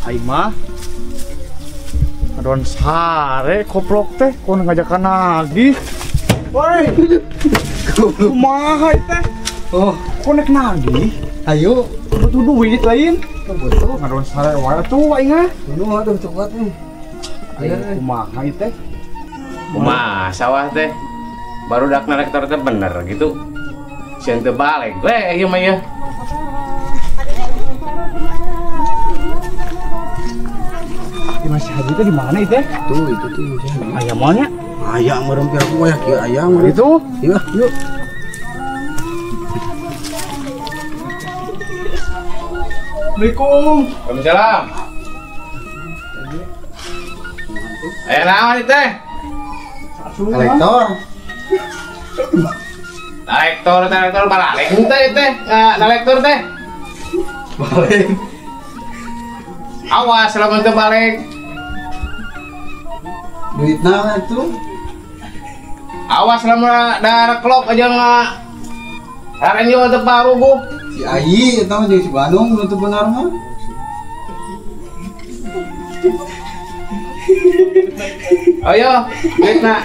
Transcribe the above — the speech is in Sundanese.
Aing mah ngadon sare koplok teh kon ngajakan nagih. Woi. Kumaha teh? Oh, kok nek nagih? Ayo, butuh duit lain. Butuh. Ngadon sare wae tuh aing ah. Nuh atuh coklat nih. Ayo kumaha teh? Kumaha sawah teh? Baru dak narektor teh bener gitu. Sieun teu balik we ieu mah ieu. Mas Haji teh di mana itu? Tuh, itu tuh Mas Haji. Ayam maunya? Ayam meureun pira ku aya kieu ayam. Itu? Iya, yuk. Assalamualaikum. Waalaikumsalam. Aya naon ieu teh? Kolektor. Kolektor, kolektor balalik teh teh. Kolektor teh. Balik. Awas lamun teu balik. Duit naon atuh? Awas lamun da klop aja ngarenjo teu paruguh. Si Ayi eta mah jeung si Bandung nu teu bener mah. Ayo, duitna.